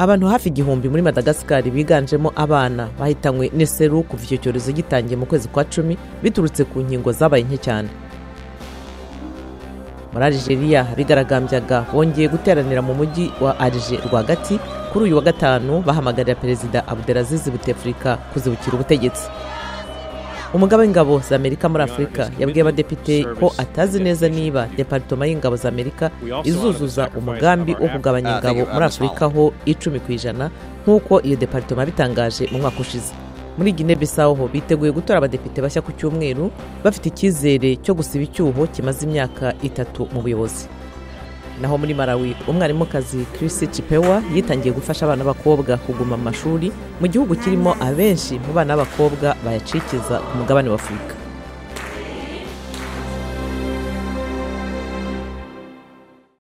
Abantu hafi 1000 muri Madagascar biganjemo abana bahitanywe n'iseru kuva icyo cyorezo gitangiye mu kwezi kwa 10 biturutse ku nkingo zabaye nke cyane. Muri Algeria abigaragambyaga bongeye guteranira mu mujyi wa Alger rwagati kuri uyu wa gatanu bahamagarira Perezida Abdelaziz Bouteflika kuzibukira ubutegetsi. Umugaba w'ingabo za Amerika muri Afurika yabwiye abadepite ko atazi neza niba Departoma y'ingabo za Amerika izuzuza umugambi wo kugabanya ingabo muri Afurika ho 10% nk'uko iyo departoma yabitangaje mu mwaka ushize. Muri Guinea Bissau ho biteguye gutora abadepite bashya ku cyumweru bafite icyizere cyo gusiba icyuho kimaze imyaka 3 mu buyobozi. Naho muri Malawi umwarimukazi Chris Chipewa yitangiye gufasha abana b'abakobwa kuguma mu mashuri mu gihugu kirimo abenshi mu bana b'abakobwa bayacikiza ku mugabane wa Afurika.